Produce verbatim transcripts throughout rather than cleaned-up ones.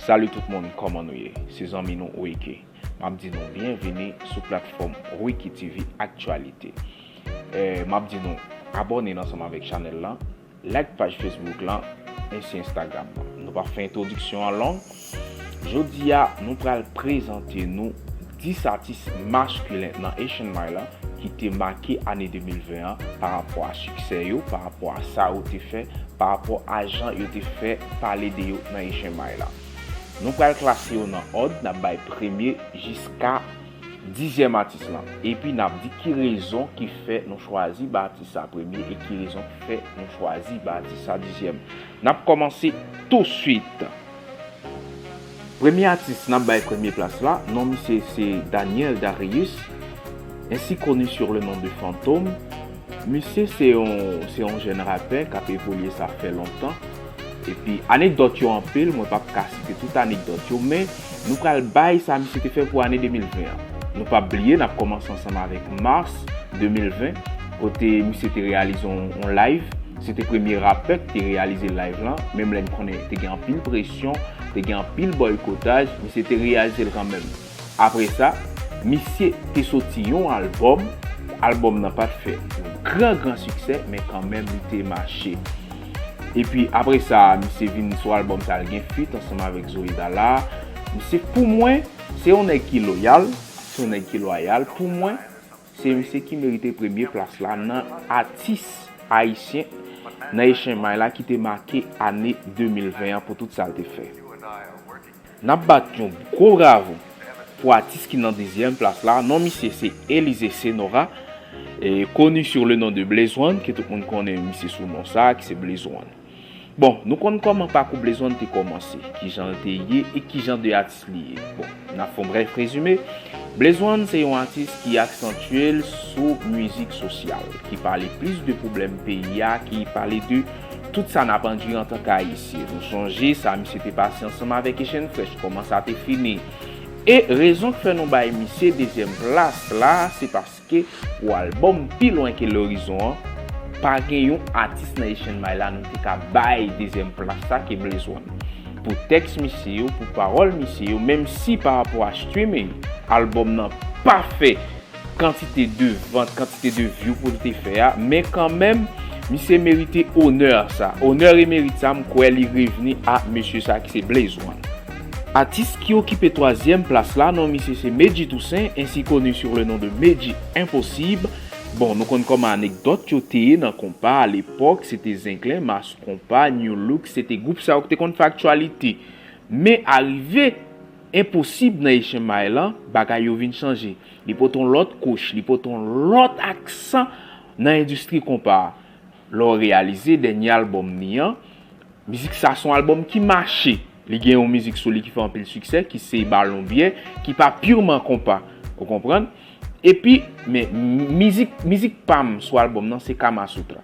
Salut tout moun, kòman nou ye? Se zanmi nou Wiki. M ap di nou byenvini sou platfòm Wiki T V Aktyalite. Eh, m ap di nou abòne ansanm avèk chanèl lan, like paj Facebook lan, ensi Instagram lan. Nou p ap fè entwodiksyon an long. Jodi a, nou pral prezante nou dis atis maskilen nan Asian Mile lan ki te make ane de mil ven an pa rapò a siksè yo, pa rapò a sa yo te fè, pa rapò a jan yo te fè pale de yo nan Asian Mile lan. Nou pral klase yo nan òd, n ap bay premye jiska dizyèm atis lan. Epi n ap di ki rezon ki fè nou chwazi bay atis sa premye e ki rezon ki fè nou chwazi bay atis sa dizyèm. N ap kòmanse touswit. Premye atis n ap bay premye plas la, non misye se Daniel Darius, ainsi connu sur le nom de Fantom. Misye se yon, se yon jèn rapè k ap evolye, sa fè lontan. Epi anekdòt yo anpil, mwen p ap ka site tout anekdòt yo, men nou pral bay sa misye te fè pou ane de mil ven an. Nou p ap bliye, n ap kòmanse ansanm avèk mas de mil ven, kote misye te reyalize yon, yon live. Se te premye rapè ki te reyalize live lan, menm lè n konnen te gen anpil presyon, te gen anpil bòykotaj, misye te reyalize l kanmenm. Apre sa, misye te soti yon albòm. Albòm nan pa t fè yon gran, gran siksè, men kanmenm li te mache. Epi apre sa, misye vin sou albòm sa, l gen feat ansanm avèk Zoe Dala. Misye, pou mwen, se yon nèg ki loyal, se yon nèg ki lwayal. Pou mwen, se misye ki merite premye plas la nan atis ayisyen nan Asian Mile la ki te make ane de mil ven an pou tout sa l te fè. N ap bat yon gwo bravo pou atis ki nan dezyèm plas la. Non misye se Elysée Senora, e, connu sur le nom de Blaze One, ke tout moun konnen misye sou non sa, ki se Blaze One. Bon, nou konn kòman pakou Blaze One te kòmanse, kijan l te ye e kijan de atis li ye. Bon, n ap fè yon brèf rezime. Blaze One se yon atis ki aksantye l sou mizik sosyal, ki pale plis de pwoblèm peyi a, ki pale de tout sa n ap andire antanke Ayisyen. Nou sonje sa misye te pase ansanm avèk Echann Fresh, kòman sa te fini. E rezon k fè nou bay misye dezyèm plas la, se paske pou albòm Pi Lwen Ke Lorizon an, pa gen yon atis nan Asian Mile la nou te ka bay dezyèm plas sa ke Blaze One. Pou tèks misye yo, pou pawòl misye yo, menm si pa rapò a streaming, albòm nan pa fè kantite de vant, kantite de view pou l te fè a, men kanmenm, misye merite onè sa. Onè e merit sa, m kwè li revni a mesye sa ki se Blaze One. Atis ki okipe twazyèm plas la, non misye se Medjy Toussaint, ainsi connu sur le nom de Medjy Impossible. Bon, nou konn kòman anekdòt yo te ye nan konpa alepòk, se te Zenklen, Mas Konpa, New Look, se te gwoup sa yo ki te konn fè aktyalite. Men arive Impossible nan Asian Mile la, bagay yo vin chanje. Li pote yon lòt kouch, li pote yon lòt aksan nan endistri konpa a. Lè w reyalize dènye albòm li an, mizik sa se yon albòm ki mache. Li gen yon mizik sou li ki fè anpil siksè, ki se Balon Byè, ki pa pirman konpa. Ou konprann? Epi, men, m-, mizik, mizik pa m sou albòm nan, se Kamasutra.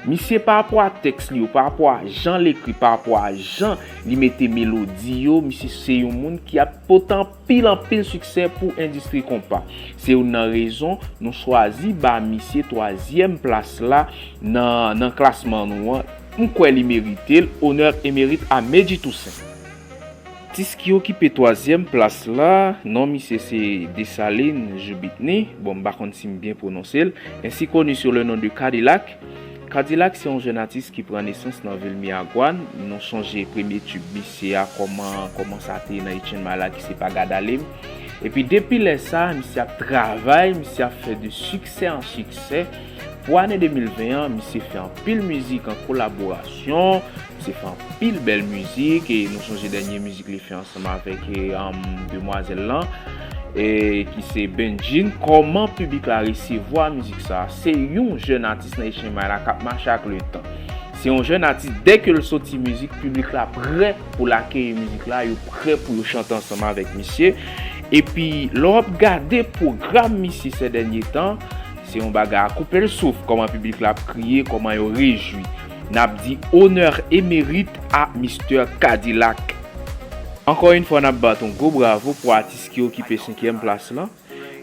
Misye, pa rapò a tèks li yo, pa rapò a jan l ekri, pa rapò a jan li mete melodi yo, misye se yon moun ki ap pote anpil, anpil siksè pou endistri konpa. Se youn nan rezon nou chwazi ba misye twazyèm plas la nan, nan klasman nou an. M kwè li merite l, onè e merit a Medjy Toussaint. Atis ki okipe twazyèm plas la, non misye se Desalin Joubitny. Bon, m pa konn si m byen pwononse l. Ainsi connu sur le nom de Kadilak. Kadilak se yon jèn atis ki pran nesans nan vil Miragwàn. Nou sonje premye tube misye a, kòman, kòman sa te ye nan Asian Mile la, ki se Pa Gad Ale M. Epi depi lè sa, misye ap travay, misye ap fè de siksè an siksè. Pou ane de mil ven an, misye fè anpil mizik an kolaborasyon, misye fè anpil bèl mizik, e nou sonje dènye mizik li fè ansanm avèk, e, um, demwazèl lan, e, ki se Benjine. Kòman piblik la resevwa mizik sa? Se yon jèn atis nan Asian Mile la k ap mache ak letan. Se yon jèn atis, dèke l soti mizik, piblik la prè pou l akeyi mizik la, yo prè pou yo chante ansanm avèk misye. Epi, lè w ap gade pwogram misye sè dènye tan, se yon bagay a koupe l souf, kòman piblik la ap kriye, kòman yo rejwi. N ap di onè e merit a Mister Kadilak. Ankò yon fwa, n ap bat yon gwo bravo pou atis ki okipe senkyèm plas lan.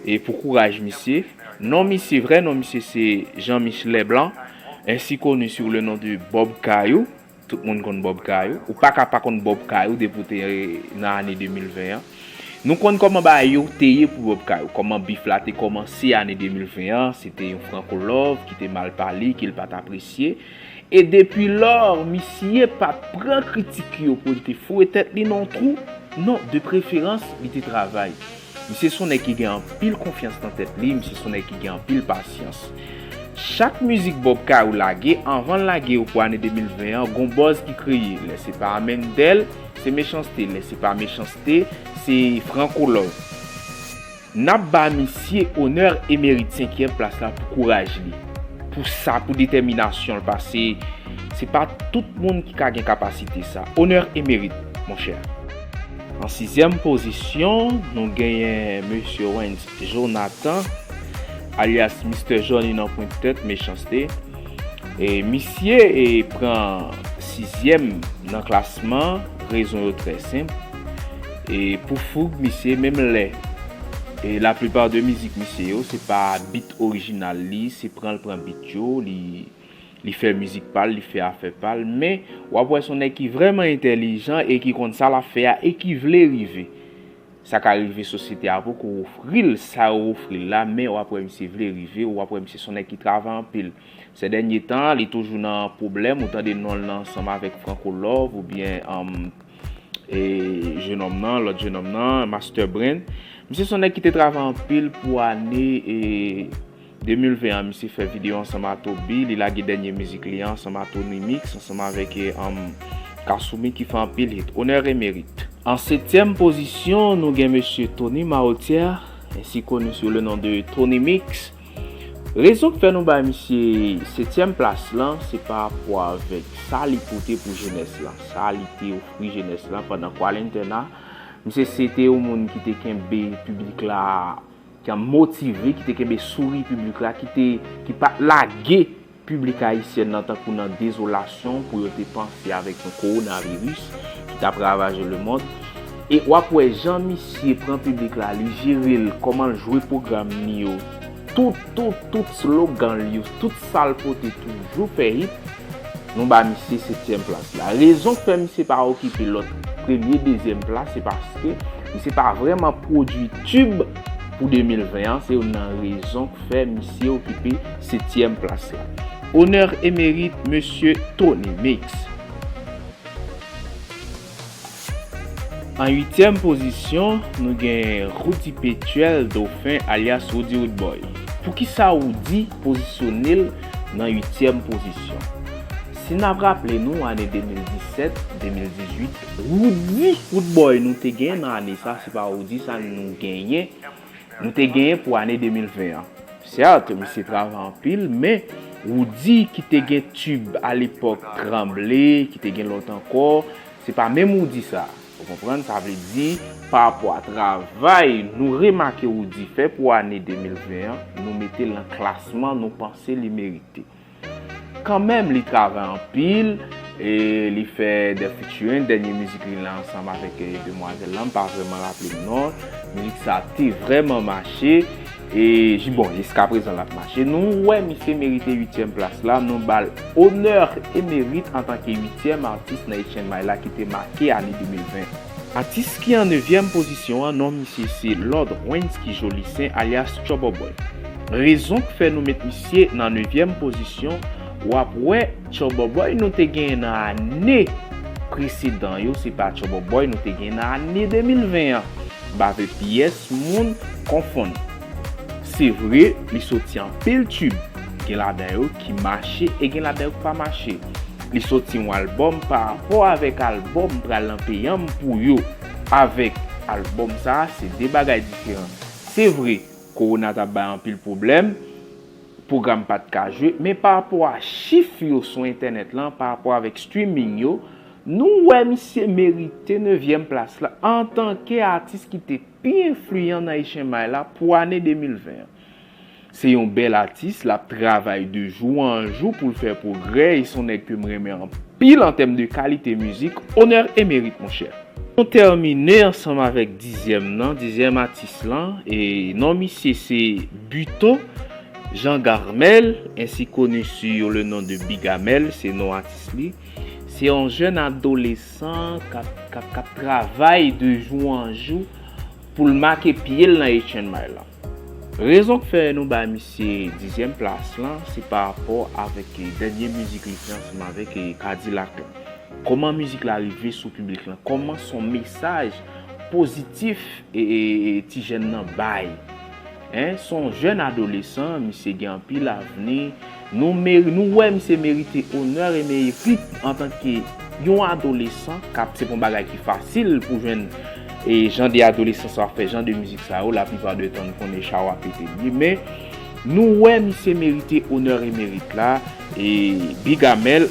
E pou kouraj misye. Non misye, vrè non misye se Jean Mich Leblanc, ainsi connu sur le nom de Bob Kayou. Tout moun konn Bob Kayou. Ou pa ka pa konn Bob Kayou depi w te nan ane de mil ven an. Nou konn kòman bagay yo te ye pou Bob Kayou, kòman bif la te kòmanse ane de mil ven an, se te yon Franco Love ki te mal pale, ke l pa t apresye. E depi lò, misye pa t pran kritik yo pou l te foure tèt li nan yon twou. Non, de preferans, li te travay. Misye se yon nèg ki gen anpil konfyans nan tèt li, misye se yon nèg ki gen anpil pasyans. Chak mizik Bob Kayou lage, anvan l lage yo pou ane de mil ven an, gon buzz ki kreye. Lè se pa Mendel, se Mechanste. Lè se pa Mechanste, se Franco Love. N ap ba misye onè e merit senkyèm plas la pou kouraj li, pou sa, pou detèminasyon l, paske se pa tout moun ki ka gen kapasite sa. Onè e merit, monchè. An sizyèm pozisyon, nou genyen mesye Wens Jonathan, alyas Mistè Johnny nan pwent tèt, Mechanste. E misye e pran sizyèm nan klasman, rezon yo trè senp. E pou foug, misye menm lè, e laplipa de mizik misye yo, se pa bit orijinal li, se pran l pran bit yo, li, li fè mizik pa l, li fè afè pa l, men w ap wè se yon nèg ki vrèman entèlijan e ki konn sa l ap fè a e ki vle rive. Sa ka rive sosyete a poko ofri l sa yo ofri l la, men w ap wè misye vle rive, w ap wè misye se yon nèg ki travay anpil. Sè dènye tan, li toujou nan pwoblèm, ou tande non l nan ansanm avèk Franco Love oubyen, um, e, jenòm nan, lòt jenòm nan, Master Brand. Misye se yon nèg ki te travay anpil pou ane, e, de mil ven an, misye fè videyo ansanm a Toby, li lage dènye mizik li an ansanm a Tony Mix, ansanm avèk, e, um, Kasumi ki fè anpil hit. Onè e merit. An setyèm pozisyon, nou gen mesye Tony Maotière, ainsi connu sous le nom de Tony Mix. Rezon k fè nou bay misye setyèm plas lan, se pa rapò avèk sa li pote pou jenès lan, sa li te ofri jenès lan pandan Kwalentèna. Misye se te yon moun ki te kenbe piblik la, ki motive, ki te kenbe souri piblik la, ki te, ki pa t lage piblik ayisyèn nan tankou nan dezolasyon pou yo te panse avèk yon kowonaviris ki t ap ravaje lemonn. E w ap wè jan misye pran piblik la, li jere l, kòman l jwe pwogram li yo. Tout, tout, tout slogan li yo, tout sa l pote toujou fè hit. Nou ba misye setyèm plas la. Rezon k fè misye pa okipe lòt premye, dezyèm plas, se paske misye pa vrèman pwodui tib pou de mil ven an. Se youn nan rezon k fè misye okipe setyèm plas la. Onè e merit, mesye Tony Mix. An uityèm pozisyon, nou gen Roody Petuel Dauphin alyas Roody Roodboy. Poukisa Roody pozisyone l nan uityèm pozisyon? Si n ap raple nou, ane de mil disèt, de mil dizuit, Roody Roodboy nou te genyen nan ane sa, se pa Roody sa nou genyen, nou te genyen pou ane de mil ven an. Sèt, misye travay anpil, men Roody ki te gen tib alepòk Tranble, ki te gen lòt ankò, se pa menm Roody sa. Ou konprann? Sa vle di, pa rapò a travay nou remake Roody fè pou ane de mil ven an, nou mete l nan klasman nou panse li merite. Kanmenm, li travay anpil, e li fè de featuring, dènye mizik li la ansanm avèk, e, demwazèl la, m pa vrèman raple m non. Mizik sa te vrèman mache, e, j-, bon, jiskaprezan l ap mache. Nou wè misye merite uityèm plas la, nou ba l onè e merit antanke uityèm atis nan Asian Mile la ki te make ane de mil ven. Atis ki an nevyèm pozisyon an, non misye se Lord Wensky Jolisen, alyas Trouble Boy. Rezon k fè nou met misye nan nevyèm pozisyon, w ap wè Trouble Boy nou te genyen nan ane presedan yo, se pa Trouble Boy nou te genyen nan ane de mil ven an. M pa vle pyès moun konfonn. Se vre, li soti anpil tib. Gen ladan yo ki mache e gen ladan yo ki pa mache. Li soti yon albòm pa rapò avèk albòm Pral nan peyi an m pou yo. Avèk albòm sa a, se de bagay diferan. Se vre, kowona t ap bay anpil pwoblèm, pwogram pa t ka jwe, men pa rapò a chif yo sou entènèt lan, pa rapò avèk streaming yo, nou wè misye merite nevyèm plas la antanke atis ki te pi enfliyan nan Asian Mile la pou ane de mil ven an. Se yon bèl atis, l ap travay de jou an jou pou l fè pwogrè, e se yon nèg ke m renmen anpil an tèm de kalite mizik, onè e merit, monchè. Nou tèmine ansanm avèk dizyèm nan, dizyèm atis lan, e non misye se Buteau Jean Garmel, ainsi connu sous le nom de Big Amel, se non atis li. Se yon jèn adolesan k ap, k ap, k ap travay de jou an jou pou l make pye l nan Eight Chain Mile la. Rezon k fè nou bay misye dizyèm plas lan, se pa rapò avèk dènye mizik li fè ansanm avèk Kadilak lan. Kòman mizik la rive sou piblik lan? Kòman s on mesaj pozitif e, e, e ti jèn nan bay? Hein, s on jèn adolesan, misye gen anpil avni. Nou, meri, nou wè misye merite onè e merit antanke yon adolesan, k ap, se pa yon bagay ki fasil pou jwenn e jan de adolesan sa fè jan de mizik sa yo, laplipa de tan nou konnen chawa pete li. Men nou wè misye merite onè e merit la, e Bigamèl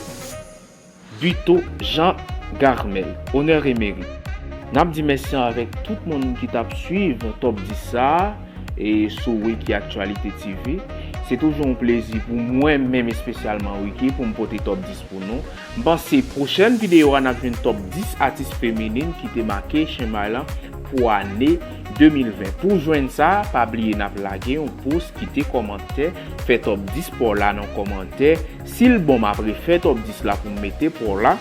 Buteau Jean Garmel, onè e merit. N ap di mèsi avèk tout moun ki t ap swiv top dis sa a e sou Wiki Aktyalite T V. Se toujou yon plezi pou mwen menm espesyalman, Wiki, pou m pote top dis pou nou. M panse pwochèn videyo a n ap jwenn top dis atis feminin ki te make chemen lan pou ane de mil ven. Pou jwenn sa, pa bliye n ap lage yon pous, kite kòmantè, fè top dis pa w la nan kòmantè. Si l bon, m ap refè top dis la pou m mete pa w la.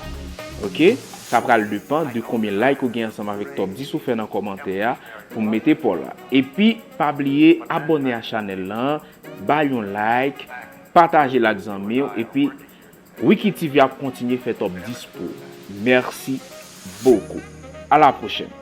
Oke? Sa pral depann de konbyen like ou gen ansanm avèk top dis ou fè nan kòmantè a pou m mete pa w la. Epi, pa bliye abòne a chanèl lan, bay yon like, pataje l ak zanmi w, epi Wiki T V ap kontinye fè top dis pou ou. Merci beaucoup. À la prochaine.